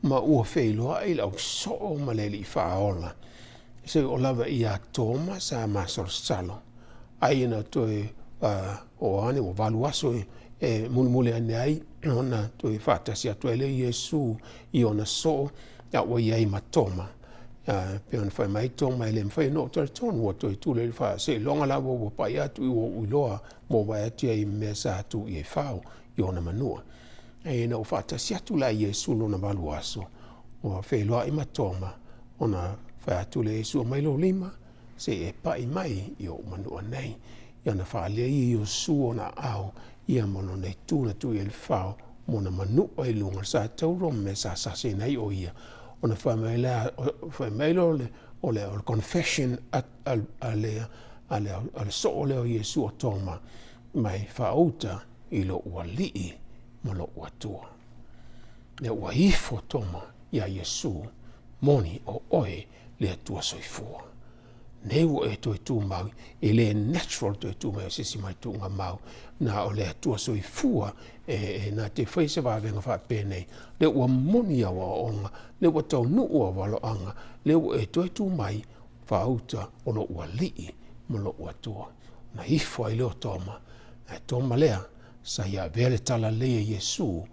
ma ua feiloai le ausoo ma le Alii Faaola, se o lava ia Toma sa masalosalo, ai ina toe o ane ua 8 aso e mulimuli ane ai ona toe faatasi atu ai lea Iesu i ona soo, a ua i ai ma Toma. Pei ona fai mai Toma, e le mafai ona ou talitonu ua toe tu le seiloga lava ua pai atu i ua ou iloa ma ua vaai atu i ai mea sa tu i ai fao i ona manua. Ae ina ua faatasi atu la Iesu lona 8 aso, ua feiloai ma Toma, ona fai atu lea Iesu, aumai lou lima, se i e pai mai i ou manua nei. Ia ona faalia ia Iesu ona aao, ia ma lona itu na tuu i ai le fao, ma ona manua i luga o le satauro ma mea sa sasina ai o ia. Ona fai mai lea, fai mai lea o le confession a le soo lea o Iesu o Toma, mai faauta i lou Alii ma lou Atua. Lea ua ifo Toma iā Iesu, moni o oe le Atua soifua. Nei ua e toe tumau, e le natural toe tumau o se isi mai tuugamau, na o le Atua soifua e na te fai se vavega faapenei. Lea ua moni au aoaoga, lea ua taunuu au valoaga, lea ua e toe tu mai, faauta o lou Alii ma lou Atua. Na ifo ai lea o Toma. Ae Toma lea sa ia avea le talalelei a Iesu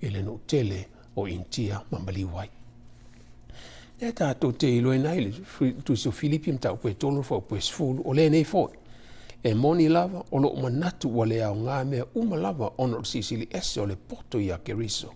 i le nuu tele o Initia ma maliu ai. Lea tatou te iloaina ai le Tusi o Filipi mataupu e 3 fuaiupu e 10, o lenei foi, e moni lava o lou manatu ua le aoga mea uma lava ona o le silisili ese o le poto ia Keriso,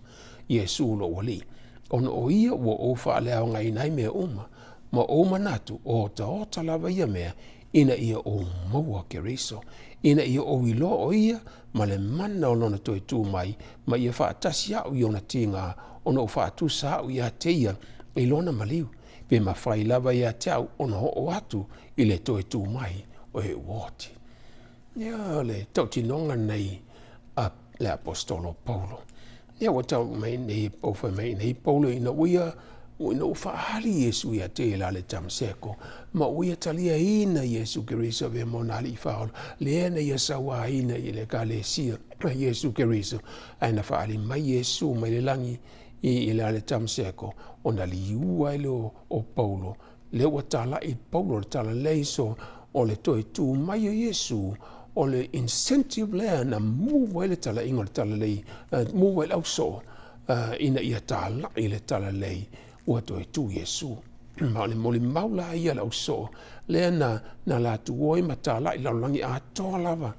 Iesu lou Alii, ona o ia ua ou faaleaogaina ai mea uma, ma ou manatu o otaota lava ia mea ina ia ou maua Keriso, ina ia ou iloa o ia ma le mana o lona toe tu mai, ma ia faatasi a'u i ona tiga, ona ou faatusa a'u ia te ia i lona maliu, pe mafai lava ia te a'u ona oo atu i le toe tu mai o e ua oti. Ia, o le tautinoga lenei a le aposetolo o Paulo. Ia ua tau mai nei, ua fai mai nei Paulo ina ua ia ina ua faaali Iesu ia te ia le Tamaseko, ma ua ia taliaina Iesu Keriso avea ma ona alii faaola, lea na ia sauaina i le Ekalesia a Iesu Keriso, ae na faaali mai Iesu mai le lagi i le ale Tamaseko, ona liua ai lea o Paulo, lea ua talai Paulo le talalelei, so o le toe tu mai o Iesu, o le incentive lea na move ai le talaiga o le talalelei, move ai le ausoo ina ia talai le talalelei ua toe tu Iesu. Ma o le molimau la ia le ausoo lea na, na latou o ai ma talai lalolagi atoa lava,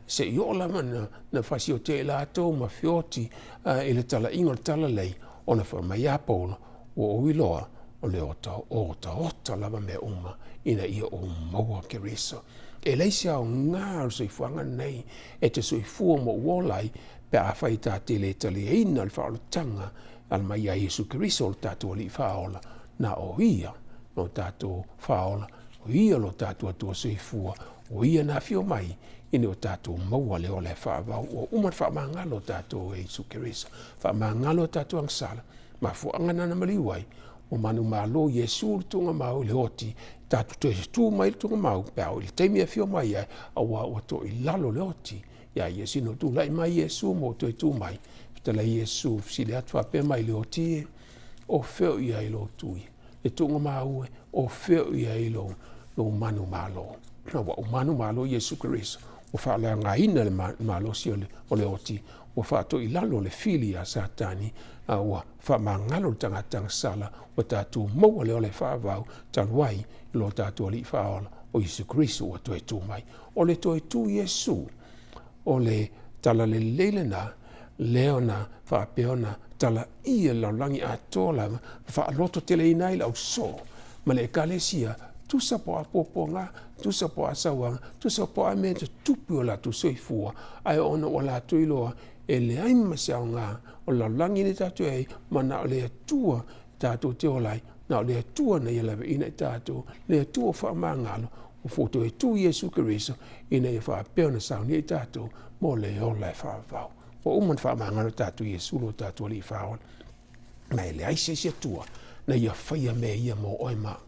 se i oo lava na, na fasiotia i latou ma feoti i le talaiga o le talalelei, ona fai mai a Paulo, ua ou iloa o le otaota lava mea uma ina ia ou maua Keriso. E leai se aoga o le soifuaga lenei e te soifua ma ou ola ai pe afai ta te le taliaina le faaolataga ala mai ia Iesu Keriso lo tatou Alii Faaola, na o Ia lo tatou Faaola, o Ia lo tatou Atua soifua, o Ia na afio mai ina o tatou maua le ola e faavau. Ua uma ona faamagalo tatou e Iesu Keriso, faamagalo tatou agasala, mafuaaga na na maliu ai, ua manumalo Iesu le tuugamau i le oti, tatou toe tu mai le tuugamau pe a oo i le taimi e afio mai ai, aua ua to'i lalo le oti ia Iesu. Ina ua tulai mai Iesu ma ua toe tu mai, fetalai Iesu, fesili atu faapea mai i le oti e, o fea o i ai lou tui? Le tuugamau e, o fea o i ai lou, lou manumalo? Ua ou manumalo Iesu Keriso, ua faaleaogaina le malosi o le, o le oti, ua faatoilalo le fili iā Satani, a ua faamagalo le tagata agasala, ua tatou maua le ola e faavau talu ai i lo tatou Alii Faaola o Iesu Keriso ua toe tu mai. O le toe tu Iesu, o le talalelei lena, lea ona faapea ona talaia le lalolagi atoa lava, ma faalototeleina ai le ausoo ma le Ekalesia, tusa po o a puapuaga, tusa po o a sauaga, tusa po o a mea e tutupu i o latou soifua, ae ona ua latou iloa e leai ma se aoga o le lalolagi nei tatou e ai, ma na o le Atua tatou te ola ai, na o le Atua na ia laveaiina i tatou, le Atua faamagalo, ua foto e tu Iesu Keriso, ina ia faapea ona saunia i tatou mo le ola e faavavau. Ua uma ona faamagalo tatou Iesu lo tatou Alii Faaola. Ma e leai se isi Atua na ia faia mea ia mo oe ma au.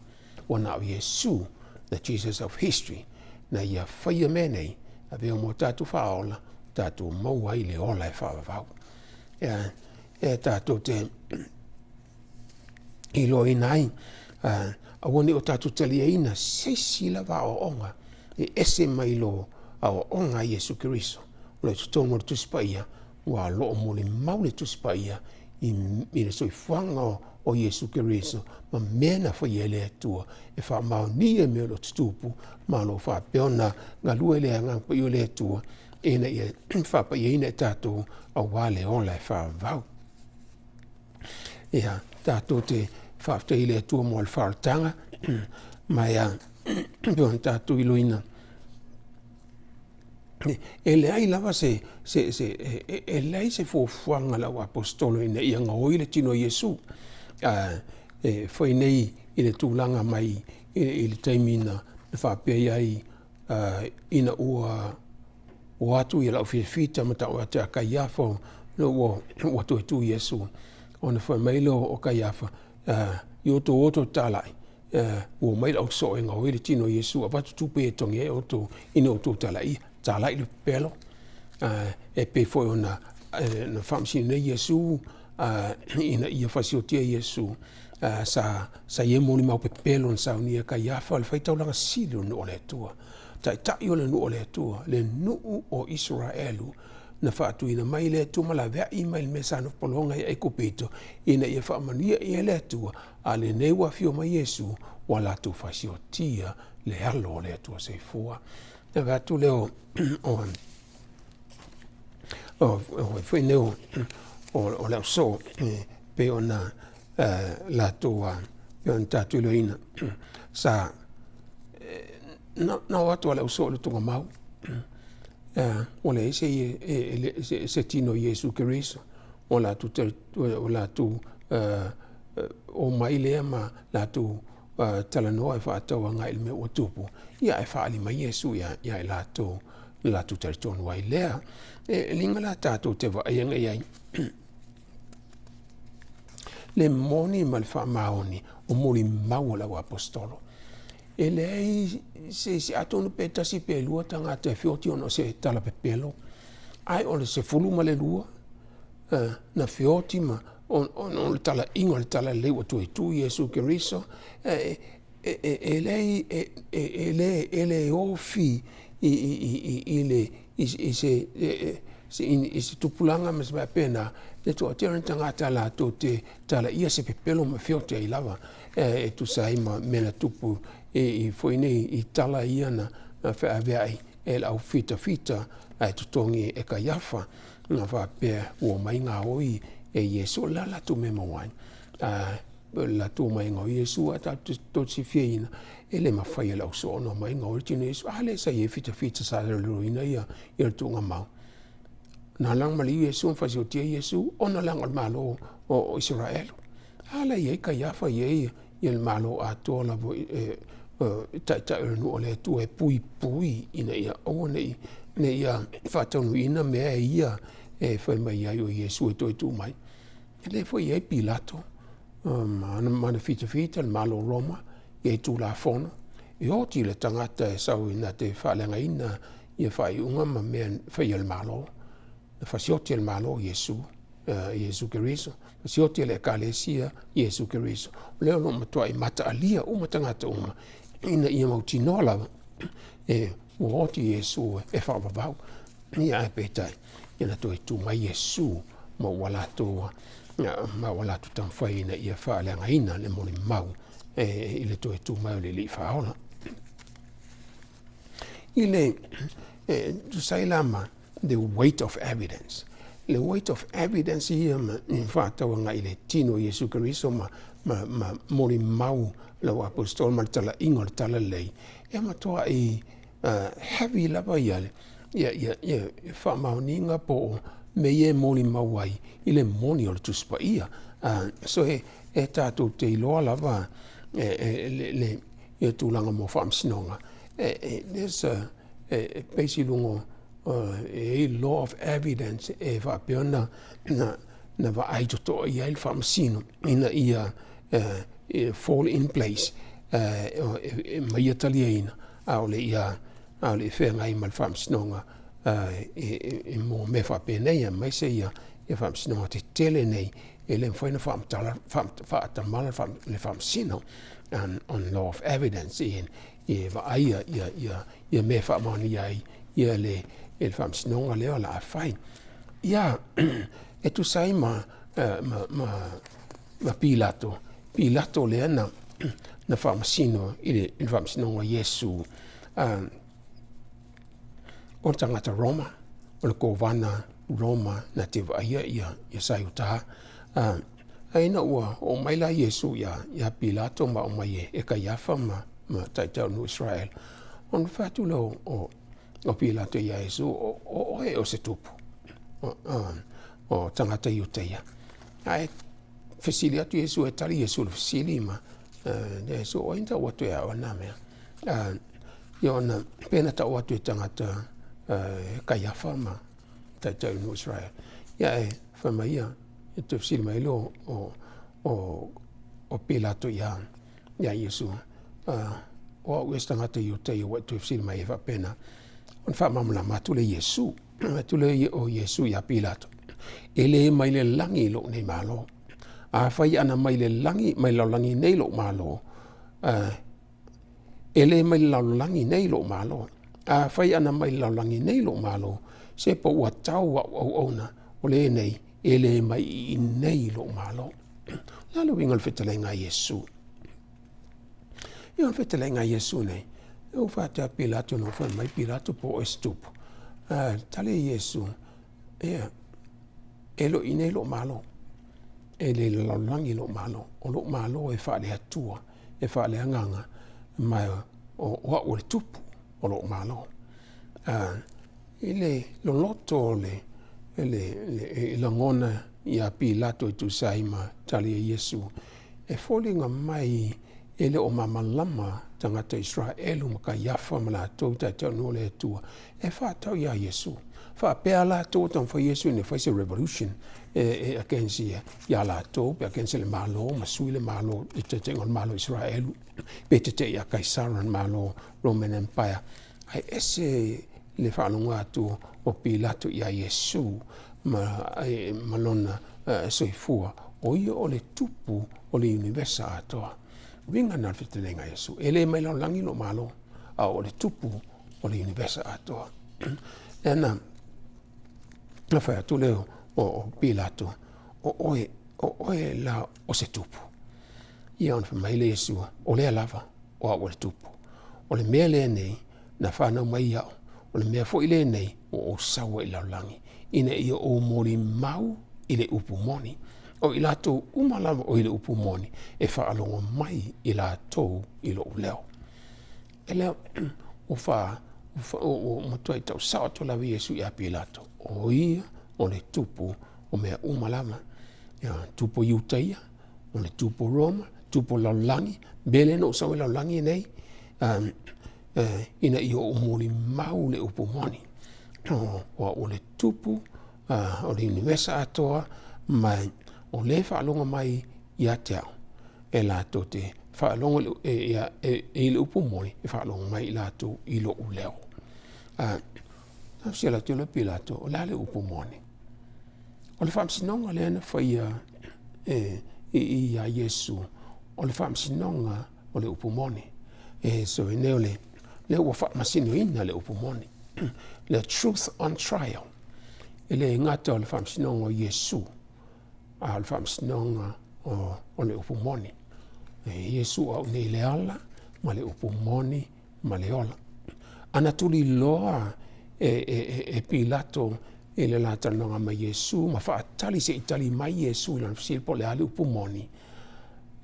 Ua na o Iesu, the Jesus of history, na ia faia mea nei, avea mo tatou faaola, tatou maua ai le ola e faavavau. Ia, e tatou te iloaina ai, aua ne i o tatou taliaina se isi lava aoaoga e ese mai lo aoaoga a Iesu Keriso. O lo o i totonu o le Tusi Paia, ua o lo o molimau le Tusi Paia i, i le soifuaga o, o Iesu Keriso ma mea na faia e le Atua e faamaonia mea o lo o tutupu ma o lo o faapea ona galue le Agaga Paia o le Atua ina ia faapaiaina i tatou aua le ola e faavavau. Ia, tatou te faafetai i le Atua mo le faaolataga, ma ia, pei ona tatou iloina, e leai lava se, se, se, e leai se fuafuaga a le au aposetolo ina ia gaoi le tino o Iesu. E fai nei i le tulaga mai i le taimi na faapea ai ina ua o atu ia lau fita ma tau atu ia Kaiafa ua, ua toe tu Iesu. Ona fai mai lea o Kaiafa, i outou o outou talai, ua omai le ausoo e gaoi le tino o Iesu, avatu tupe e togi ai outou ina outou talaia, talai le pepelo. E pei foi ona na faamasino nei Iesu ina ia fasiotia Iesu, sa, sa i ai molimau pepelo na saunia e Kaiafa, le faitaulaga sili o le nuu o le Atua. Taitai o le nuu o le Atua, le nuu o Isaraelu, na faatuina mai le Atua ma laveai mai le mea sa nofo ai Aikupito, ina ia faamanuia i ai le Atua, a lenei ua afio mai Iesu, ua latou fasiotia le alo o le Atua soifua. E avatu lea o o foi nei o le ausoo e pei ona latou pei ona tatou iloaina sa na o atu lava le ausoo i le tuugamau ua leai se tino o Iesu Keriso ua latou omai lea ma latou talanoa e faatauagai i le mea ua tupu, ia ae faaali mai Iesu ia i latou na latou talitonu ai lea. E liga la tatou te vaai agai i ai le moni ma le faamaoni o molimau a le auaposeitolo. E leai se isi, atonu pe tasi pe lua tagata e feoti ona o se tala pepelo, ae o le 12 na feoti ma ona o le talaiga o le talalelei ua toe tu Iesu Keriso, e leai, e le ofi i le i se tupulaga ma se faapena le toatele o tagata latou te talaia se pepelo ma feoti ai lava e tusa ai ma mea na tupu i foi nei i tala ia na feaveai e le au fitafita ae totogi e Kaiafa na faapea ua omai gaoi e Iesu. O le a latou mea maua ai? Latou omai e gaoi Iesu, ae tatou te silafiaina e le mafai e le ausoo ona omai gaoi le tino o Iesu. A lea sa i ai fitafita sa leoleoina ia le tuugamau. Na alaga maliu Iesu ma faasiotia Iesu ona leaga o le Malo o Isaraelu. A la e i ai Kaiafa, e i ai le Malo atoa lava e taitai o le nuu o le Atua e puipui ina ia aua ne i faataunuuina mea ia e fai mai ai o Iesu e toe tu mai. E lea foi e i ai Pilato ma ana fitafita le Malo o Roma, e i ai Tulafono, e oti le tagata e sau na te faaleagaina ia faaiuga ma mea faia e le Malo. Na fasioti e le Malo Iesu, Iesu Keriso, fasioti e le Ekalesia Iesu Keriso. O lea o lo o matuai mataalia uma tagata uma ina ia mautinoa lava e ua oti Iesu e faavavau. Ia ae peitai, ia na toe tu mai Iesu ma ua latou ma ua latou taumafai ina ia faaleagaina le molimau e, i le toe tu mai o le Alii Faaola. I le e, tusa ai la ma the weight of evidence. Le weight of evidence ia ma faatauagai i le tino o Iesu Keriso ma, ma, ma molimau lau apostolo ma le talaiga o le talalelei, e matuai heavy lava ia ia ia ia faamaoniga po o mea ia e molimau ai i le moni o le Tusi Paia. So e e tatou te iloa lava e, e, le, le ia tulaga mo faamasinoga. E, e, there's a, e, e base i luga e i law of evidence e faapea ona na, na vaai totoa i ai le faamasino ina ia fall in place e, ma ia taliaina ʻaʻole ia ʻaʻole i feagai ma le faamasinoga e mo mea faapenei aemaise ia ia faamasinoga tetele nei e le mafai ona faamatala faatamala le faamasino on law of evidence i e vaaia ia ia ia mea e faamaonia ai ia le e le faamasinoga lea o le a fai. Ia e tusa ai ma ma ma ma Pilato, Pilato lea na, na faamasino i le, i le faamasinoga o Iesu, o le tagata Roma, o le kovana Roma na te vaaia ia, ia sa i uta. Ae ina ua oo mai la Iesu ia, ia Pilato ma aumai e, e Kaiafa ma, ma taitai o nuu Israel, ona fai atu lea o, o, o Pilato ia Iesu, o, o oe o se tupu, o, o, o tagata Iutaia. Ae fesili atu Iesu e tali Iesu le fesili ma Iesu o ai na tau atu e au na mea. Ia ona pe na tau atu e tagata Kaiafa ma taitai o nuu Israel. Ia e fai mai ia, e te fesili mai le o Pilato ia ia Iesu, o au ea se tagata Iutaia ua e toe fesili mai ai faapena. Ona faamalamalama atu lea Iesu, atu lea o Iesu ia Pilato, e le mai le lagi lou nei Malo. Afai ana mai le lagi, mai le lalolagi nei lou Malo, e le mai le lalolagi nei lou Malo. Afai ana mai le lalolagi nei lou Malo, se po ua tau a'u auauna o lenei e le mai i inei lou Malo. O le a le uiga o le fetalaiga a Iesu? Ia o le fetalaiga a Iesu nei, e ua faapea Pilato ina ua fai mai Pilato po o oe o se tupu. Ae tali Iesu, ia, e le o i inei lou Malo, e le i le lalolagi lou Malo, o lou Malo e faale-Atua, e faale-Agaga, ma o au o le tupu o lou Malo. I le loloto o le lagona ia Pilato e tusa ai ma tali a Iesu, e foliga mai e le o malamalama tagata Isaraelu ma Kaiafa ma latou taitai o nuu o le Atua e faatatau ia Iesu. Faapea latou ua taumafai Iesu ina ia fai se revolution e against ia latou pe against le Malo ma sui le Malo i taitaiga o le Malo o Isaraelu pe tetee ia Kaisara le Malo Roman Empire. Ae ese le faalogo atu o Pilato iā Iesu ma lona soifua, o ia o le tupu o le iunivesa atoa. Uiga na o le fetalaiga a Iesu, e le mai lalolagi lou Malo, a o le tupu o le iunivesa atoa. Lea na fai atu lea o Pilato, o oe, o oe la o se tupu. Ia ona fai mai lea o Iesu, o lea lava, o au o le tupu. O le mea lenei na fanau mai au, o le mea foi lenei ua ou sau ai i le lalolagi, ina ia ou molimau i le upu moni. O i latou uma lava o i le upu moni, e faalogo mai i latou i lou leo. E lea, ua fa, ua matuai tau sao atu lava Iesu ia Pilato, o ia o le tupu o mea uma lava. Ia, tupu o Iutaia, o le tupu o Roma, tupu o le lalolagi, mea lea na ou sau ai i le lalolagi nei, ina ia ou molimau le upu moni. O au o le tupu o le iunivesa atoa, ma o lea e faalogo mai ia te au, e latou te faalogo i le upu moni, e faalogo mai i latou i lou leo. Fesili atu lea o Pilato, o le a le upu moni? O le faamasinoga lea na faia ia Iesu, o le faamasinoga o le upu moni. E so i nei o le lea ua faamasinoina le upu moni. The truth on trial. E le gata o le faamasinoga o Iesu, a o le faamasinoga o le upu moni. E Iesu au nei le ala ma le upu moni ma le ola. Ana tuliloa e Pilato i le la talanoaga ma Iesu ma faatali se i tali mai Iesu i lana fesili po o le a le upu moni,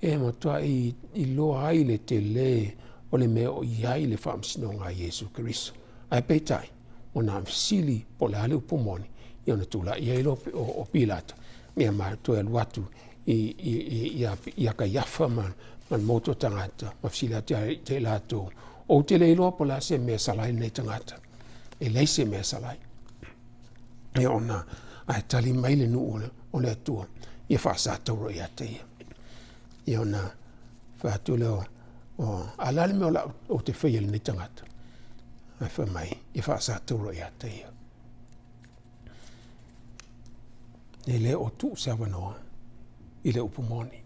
e matuai iloa ai le tele o le mea o i ai le faamasinoga a Iesu Keriso. Ae peitai, ua na fesili po o le a le upu moni, ia ona tulai ai lea o Pilato, ia ma toe alu atu ia Kaiafa ma le motu o tagata, ma fesili atu ia i latou, Ou te le iloa po o le a se mea e sala ai lenei tagata. E leai se mea e sala ai. Ia ona, ae tali mai le nuu o le Atua, ia faasatauro ia te ia. Ia ona fai atu lea o, a o le a le mea o le a ou te faia i lenei tagata? Ae fai mai, ia faasatauro ia te ia. E le o tuu se avanoa i le upu moni.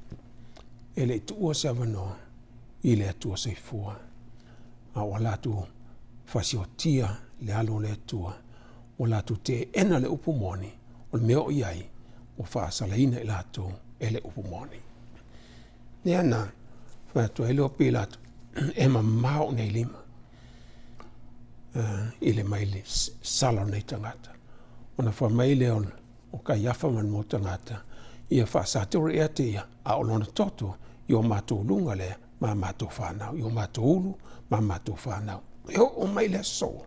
E le i tuua se avanoa i le Atua soifua. A ua latou fasiotia le alo o le Atua, ua latou teena le upu moni, o le mea o i ai, ua faasalaina i latou e le upu moni. Lea na fai atu ai lea o Pilato, e mamao nei lima i le mai le sala o nei tagata. Ona fai mai lea o Kaiafa ma le mau tagata, ia faasatoro ia te ia, a o lona toto i o matou luga lea ma matou fanau, i o matou ulu ma matou fanau. E oo mai le aso,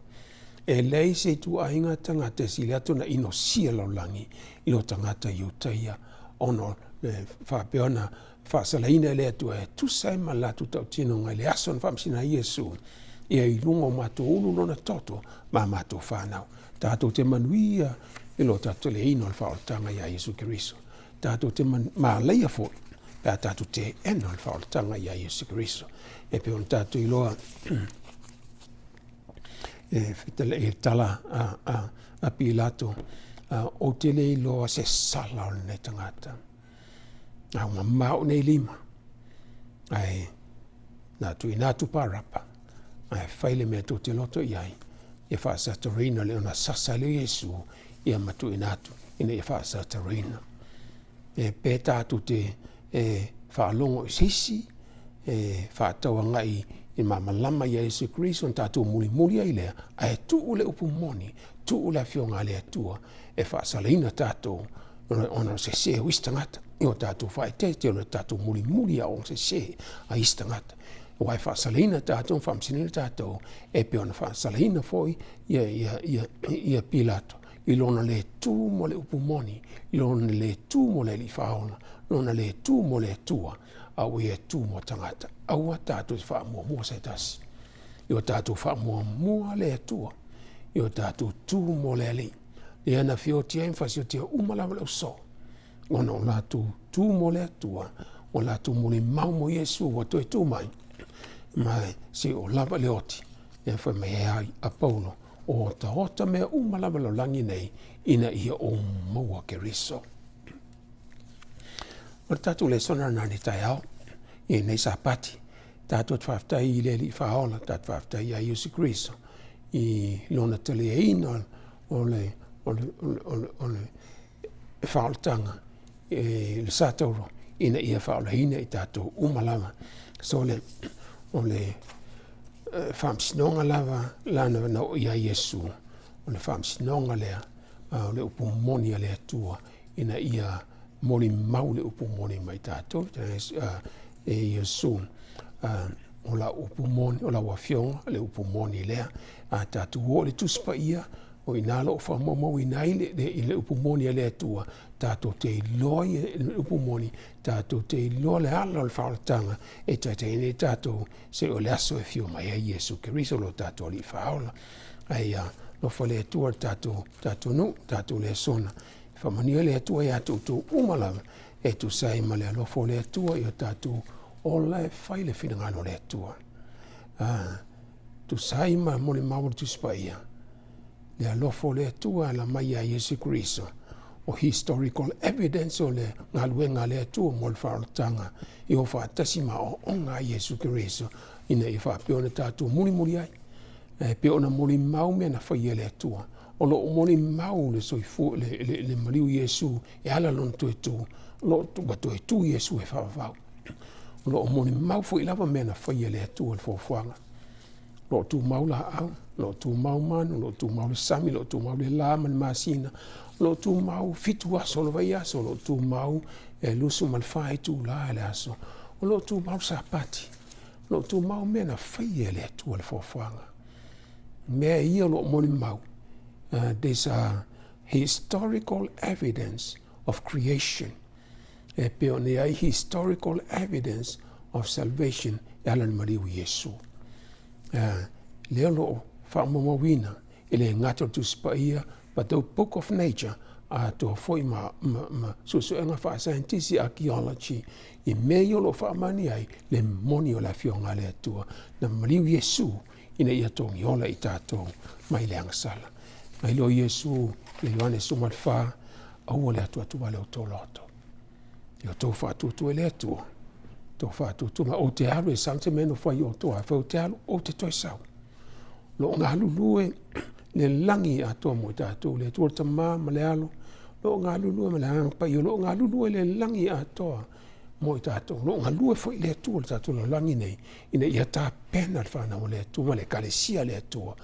e leai se ituaiga tagata e sili atu ona inosia lalolagi i lo tagata Iutaia, ona e faapea ona faasalaina e le Atua e tusa ai ma le latou tautinoga i le aso na faamasina ai Iesu, ia i luga o matou ulu lona toto ma matou fanau. Tatou te manuia i lo tatou leina o le faaolataga iā Iesu Keriso. Tatou te malaia foi pe a tatou teena le faaolataga iā Iesu Keriso. E pei ona tatou iloa e e tala a Pilato, ou te le iloa se sala o lenei tagata. A ua mamao nei lima, ae na tuuina atu Parapa, ae fai le mea tou te loto i ai. ia faasataraina le ona sasa lea o Iesu ia ma tuuina atu ina ia faasataraina. E pe tatou te e faalogo i se isi e faatauagai i malamalama ia Iesu Keriso ona tatou mulimuli ai lea, ae tuu le upu moni, tuu le Afioga a le Atua e faasalaina tatou ona o sese o isi tagata i o tatou faaeteete o le tatou mulimuli i aoaoga sese a isi tagata. Aua e faasalaina tatou ma faamasinoina tatou e pei ona faasalaina foi ia Pilato i lona le tu mo le upu moni, i lona le tu mo le Alii Faaola, lona le tu mo le Atua, a ua ia tu mo tagata. Aua tatou te faamuamua se tasi. I o tatou faamuamua le Atua, i o tatou tu mo le Alii. Lea na fiotia ai ma fasiotia uma lava le ausoo, ona o latou tu mo le Atua, ua latou molimau mo Iesu ua toe tu mai, ma se o lava le oti, e fai mai ai a Paulo, o otaota mea uma lava lalolagi nei, ina ia ou maua Keriso. O le tatou lesona lena i le taeao, i lenei Sapati, tatou te faafetai i le Alii Faaola, tatou faafetai ia Iesu Keriso, i lona taliaina o le faaolataga i le satauro ina ia faaolaina i tatou uma lava. So o le faamasinoga lava lana na oo ia Iesu, o le faamasinoga lea o le upu moni a le Atua ina ia molimau le upu moni mai tatou e Iesu. O lau upu moni, o lau afioga, le upu moni lea. A tatou o i le Tusi Paia, o i ina o lo o faamaumauina ai le upu moni a le Atua, tatou te iloa le upu moni, tatou te iloa le ala o le faaolataga e taitai ai tatou seia oo i le aso e afio mai ai Iesu Keriso lo tatou Alii Faaola. Ae ia alofa le Atua i le tatou nuu, tatou lesona. Faamanuia le Atua ia te outou uma lava e tusa ai ma le alofa o le Atua i o tatou ola e fai le finagalo o le Atua. Tusa ai ma molimau o le Tusi Paia, le alofa o le Atua e ala mai ia Iesu Keriso, o historical evidence o le galuega a le Atua mo le faaolataga i o faatasi ma aoaoga a Iesu Keriso ina ia faapea ona tatou mulimuli ai. E pei ona molimau mea na faia e le Atua. O lo o molimau le soifua, le maliu Iesu e ala lona toe tu, o lo o ua toe tu Iesu e faavavau. O lo o molimau foi lava mea na faia e le Atua i le foafoaga. O lo o tumau laau, o lo o tumau manu, o lo o tumau le sami, o lo o tumau le la ma le masina, o lo o tumau 7 aso o le vaiaso, o lo o tumau e 24 itula i le aso, o lo o tumau le Sapati, o lo o tumau mea na faia e le Atua i le foafoaga. Mea ia o lo o molimau, there's a historical evidence of creation. E pei ona i ai historical evidence of salvation e ala i le maliu i Iesu. Lea o lo o faamaumauina e le gata o le Tusi Paia, but the book of nature, atoa foi ma suesuega faasaienitisi, archaeology, i mea ia o lo o faamaonia ai le moni o le Afioga a le Atua na maliu Iesu ina ia togiola i tatou mai le agasala. Mai loa Iesu i le Ioane 14, aua le atuatu vale o outou loto. Ia outou faatuatua i le Atua, outou faatuatua ma ou te alu e sau se mea e nofo ai outou, afai ou te alu, ou te toe sau. Lo o galulue le lagi atoa mo i tatou, le Atua le Tama ma le Alo, lo o galulue ma le Agaga Paia, lo o galulue le lagi atoa mo i tatou. Lo o galue foi le Atua le tatou lalolagi nei, ina ia tapena le fanau a le Atua ma le Ekalesia a le Atua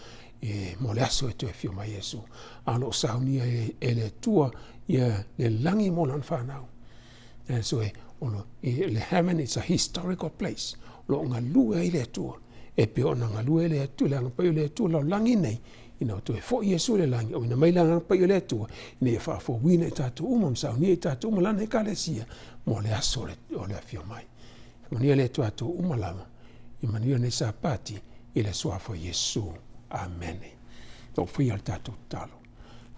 e mo le aso e toe afio mai Iesu. A o lo o saunia e le Atua ia le lagi mo lana fanau. So e, ono, le heaven is a historical place. O lo o galue ai le Atua. E pei ona galue le Atua, le Agaga Paia o le Atua lalolagi nei, ina ua toe foi Iesu i le lagi, auina mai le Agaga Paia o le Atua, ina ia faafouina i tatou uma ma saunia i tatou uma lana Ekalesia mo le aso o le afio mai. Manuia le Atua tou uma lava, i manuia lenei Sapati i le suafa o Iesu. Amene. Lou faia le tatou tatalo.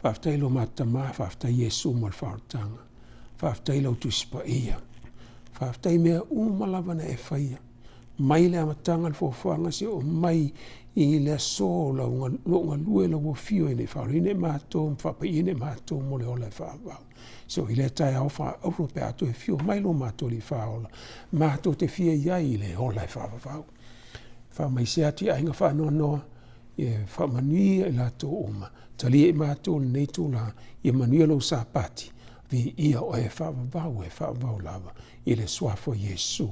Faafetai lo matou Tama, faafetai Iesu mo le faaolataga. Faafetai lau Tusi Paia. Faafetai mea uma lava na e faia. Mai le amataga le foafoaga seia oo mai i le aso lou galue lau afio ina ia faaolaina i matou ma faapaiaina i matou mo le ola e faavavau. Seia oo i lea taeao faaauro pe a toe afio mai lo matou Alii Faaola, matou te fia i ai i le ola e faavavau. Faamaise atu i aiga faanoanoa. Ia faamanuia i latou uma. Talia i matou lenei itula, ia manuia lou Sapati, viia oe e faavavau e faavavau lava, i le Suafa o Iesu.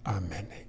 Amene.